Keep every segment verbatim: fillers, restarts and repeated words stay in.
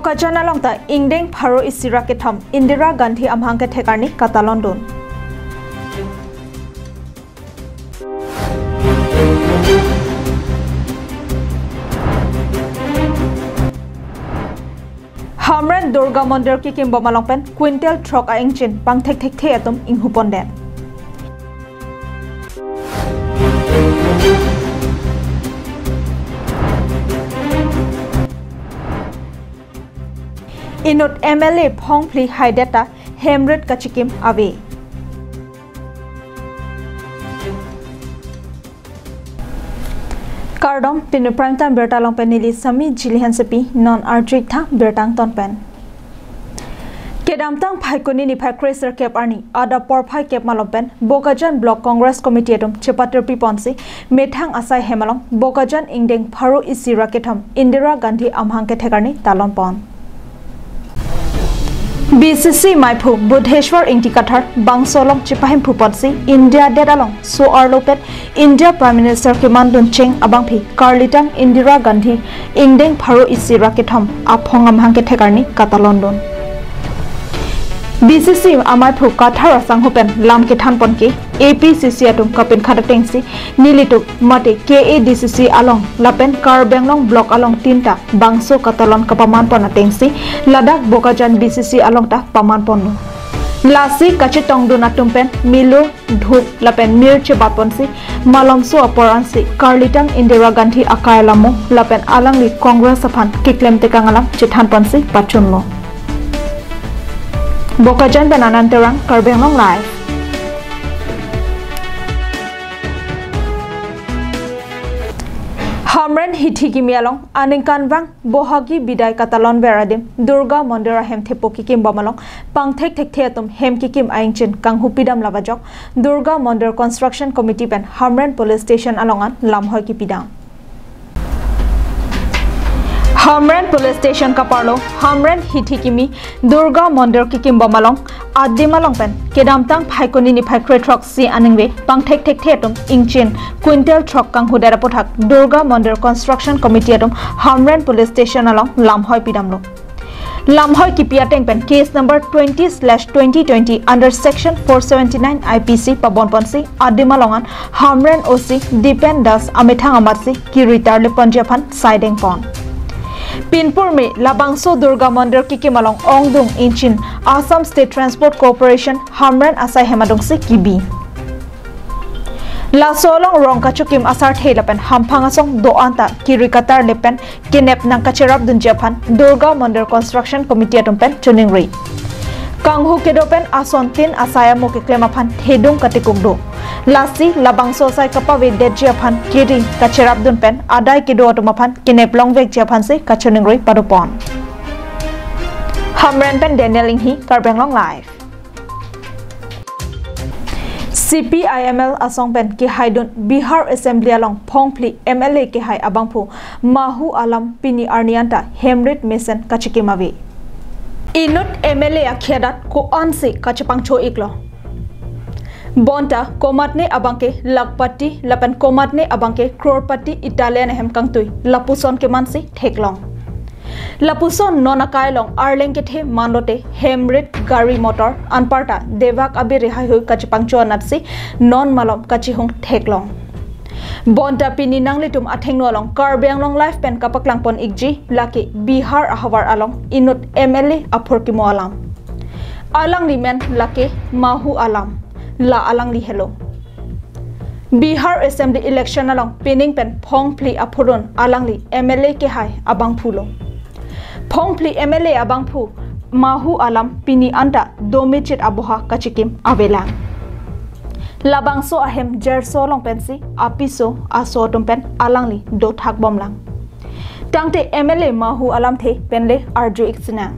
Bokajan along ta ingdeng pharo isi ra kethom Indira Gandhi amahang kethek arni katalon dun. Hamren Durga Mandir kikim bom along pen quintal throk a-ingchin pangthek thekthe atum inghupon det. Inut M L A phongphli haidet ta hem rit kachikim ave. Kardom, pini prime time birta along pen neli Sami Jili Hansepi, non arju-ik tha birta angton pen. Kedamtang Phaikuni niphai kre-sirkep arni, adap porphai kep malom pen, Bokajan Block Congress Committee atum chepatirpi ponsi, methang asai hem along, Bokajan ingdeng pharo isi ra kethom, Indira Gandhi amahang kethek arni talon pon. B C C maiphu Budheshwar Ingti Kathar bangso along chepahemphu ponsi India det along so-arlo pen India Prime Minister keman dun cheng abangpi karlitang Indira Gandhi ingdeng pharo isi ra kethom aphong amahang kethek arni katalon dun. B C C amaiphu Kathar asangho pen lam kethan pon ke A P C C atum kapinkhat atengsi nelitum mate K A D C C along lapen Karbi Anglong Block along tin ta bangso katalon kapaman pon atengsi ladak Bokajan B C C along ta paman ponlo. Lasi kachetong dun atum pen milur, dhup lapen mir chebat ponsi malomso apor ansi karlitang Indira Gandhi akai alamo lapen alangli Congress aphan keklem tekang alam chethan ponsi pachunlo. Bokajan pen Anand Terang, Karbi Anglong Live. Hamren hithi kimi along aningkanvang Bohagi bidai katalon ver adim Durga Mandir ahem thepo kikim bom along pangthek thekthe atum hem kikim a-ingchin kanghu pidam lap ajok Durga Mandir Construction Committee pen Hamren Police Station along an lamhoi kipidam. Hamren Police Station kaparlo Hamren hithi kimi Durga Mandir kikim bom along adim along pen kedamtang Phaikuni niphai kre-throksi aningve pangthek thekthe atum ingchin quintal throk kanghudet aputhak Durga Mandir Construction Committee atum Hamren Police Station along lamhoi pidamlo. Lamhoi kipi ateng pen case number twenty slash twenty twenty under section four seventy-nine I P C pabon ponsi adim along an Hamren O C Dipen Das amethang amatsi kiri tarlip ponji aphan saideng pon. Pinpur me labangso Durga Mandir kikim along ongdung ingchin Assam State Transport Corporation Hamren asai hem adungsi kibi. Laso along rong kachokim asarthe lapen hamphang asong do-an ta kiri katarlip pen kenep nangkacherap dunji aphan Durga Mandir Construction Committee atum pen choningri. Kanghu kedo pen ason tin asai amo keklem aphan thedung katikuk do. Lasi labangso asai kapavedetji aphan kiri kacherap dun pen adai kedo atum aphan kenep longvekji aphansi kachoningri pado pon. Hamren pen Daniel Inghi, Karbi Anglong Live. C P I M L asong pen kehaidun Bihar Assembly along phongphli M L A kehai abangphu Mahu Alam pini arni anta hem rit mesen kachikim ave. Inut M L A akhei adat ko-ansi kachepangcho-iklo. Bonta komatne abangke lakhpati lapen komatne abangke crorepati Italian ahem kangtui lapuson kemansi theklong. Lapuson non akai along arleng kethe manlote hem rit gari motor anparta devak abiri haihui kachepangcho anatsi non malom kachihung theklong. Bonta pini nanglitum athengno along Karbi Anglong Live pen kapaklang pon-ikji lake Bihar ahavar along inut M L A aphurkimo alam. Alangli men lake Mahu Alam, la alangli helo. Bihar Assembly Election along pining pen phongphli aphurun alangli M L A kehai abangphulo. Phongphli M L A abangphu Mahu Alam pini anta domechit aboha kachikim avelang. Labangso ahem jerso along pensi apiso aso atum pen alangli dothak bomlang. Tangte M L A Mahu Alamthe pen le arju-ik sinang.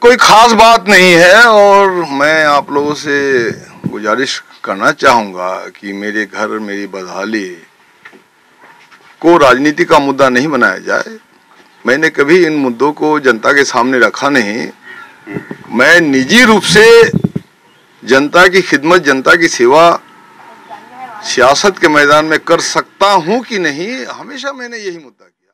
कोई खास बात नहीं है और मैं आप लोगों से गुजारिश करना चाहूँगा कि मेरे घर मेरी बदहाली को राजनीति का मुद्दा नहीं बनाया जाए। मैंने कभी इन मुद्दों को जनता के सामने रखा नहीं। मैं निजी रूप से जनता की खिदमत, जनता की सेवा सियासत के मैदान में कर सकता हूँ कि नहीं, हमेशा मैंने यही मुद्दा किया।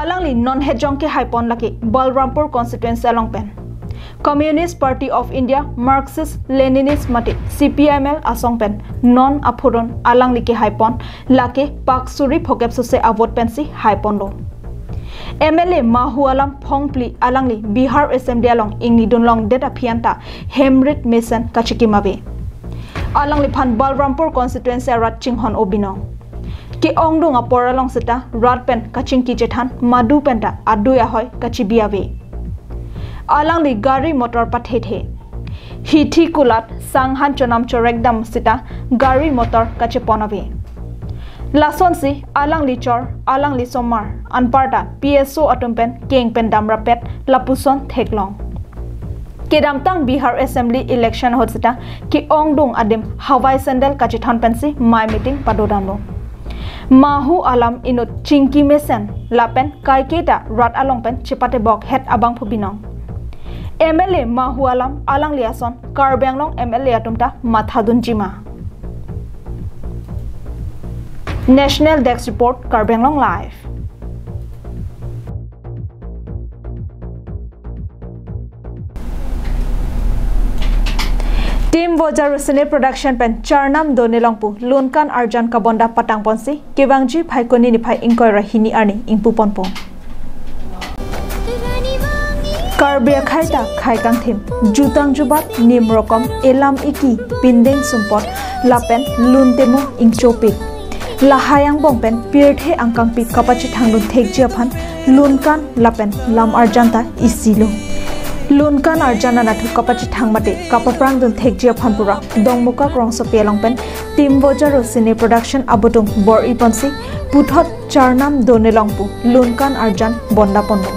Alangli non hejong kehaipon lake Balrampur constituency along pen. Communist Party of India, Marxist Leninist mate C P I M L asong pen non aphuron alangli kehaipon lake pak suri phokep sose avote pensi haiponlo. M L A Mahu Alam phongphli alangli Bihar Assembly along ingnidun longdet aphi anta hemrit mesen kachikim ave. Alangliphan Balrampur constituency arat chinghon-o binong. Ke-ongdung apor along seta rat pen kachingki chethan madu penta adui ahoi kachibi ave. Alangli gari motor pathethe. Hithi kulat sanghan chonam chorekdam seta gari motor kachepon ave. Lasonsi alangli chor, alangli somar, anparta P S O atum pen keng pen damrapet lapuson theklong. Kedamtang Bihar Assembly election ahut seta ke-ongdung adim hawai sandal kachethon pensi mai meeting padodamlo. Mahu Alam inut chingki mesen lapen kaiketa rat along pen chepatebok het abangphu binong. M L A Mahu Alam alangli ason Karbi Anglong M L A atum ta mathadunji ma. National Desk Report, Karbi Anglong Live. Team Voja Rosine Production pen Charnam Done Longpu Lunkan Arjan kabonda patangponsi kevangji Phaikuni niphai ingkoi ra hini arni ingpuponpo. Karbi akhai ta khai kangthim, jutang jubat, nim rokom, elam eki, pindeng sumpot, lapen lun temo ingchopik. Lahai angbong pen pirthe angkangpi kapachethangdun thekji aphan Lunkan lapen lam arjan ta isilo. Lunkan arjan anatthu kapachethang mate kapaprangdun thekji aphan pura Dongmukak rongsopi along pen Team Voja Rosine Production abutung bor-iponsi puthot Charnam Done Longpu Lunkan Arjan bondaponlo.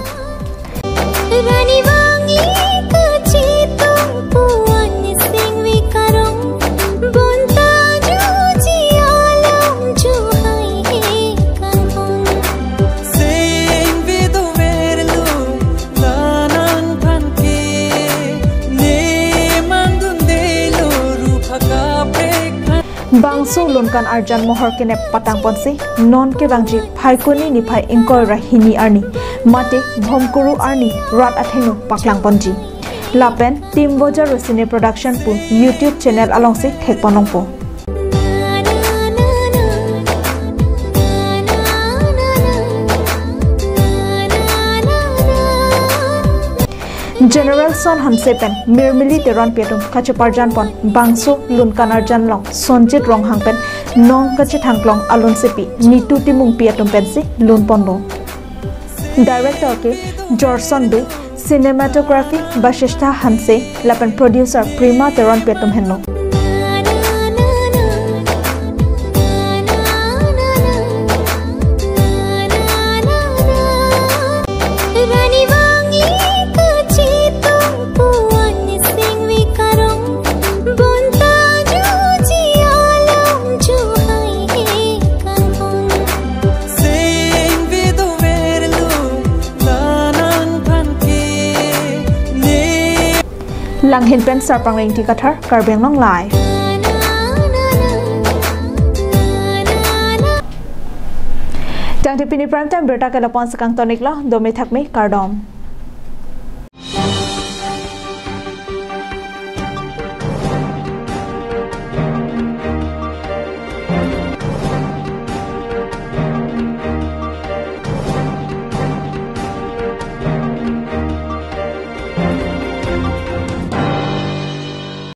Rani Vangli kachetong puan singvi karong bonta juji alam juhai e karong. Singvi doverlo lanang thanke ne mandundelo rupa kaprek. Bangso Lunkan Arjan mohor kenep patangponsi non kevangji Phaikuni niphai ingkoi ra hini arni mate Bhomkuru arni rat athengno paklangponji. Lapen Team Voja Rosine Production pu YouTube channel alongsi thekponlongpo. General Son Hanse pen Mirmili Teronpi atum kacheparjanpon bangso Lunkan Arjan along Sonjit Ronghang pen nong kachethangklong alunsepi Nitu Timungpi atum pensi lunponlo. Director ke Jorson Bey, cinematography Bashishtha Hanse, lapen producer Prima Teronpi atum henlo. Rani Vangli kachetong puan singvi karong bonta juji alam juhai e karong. Singvi doverlo lanang thanke ne. Langhin pen Sarpang Rengti Kathar, Karbi Anglong Live. Tangte pini prime time birta ke lapu-an si kangtoniklo, dome thakme, kardom.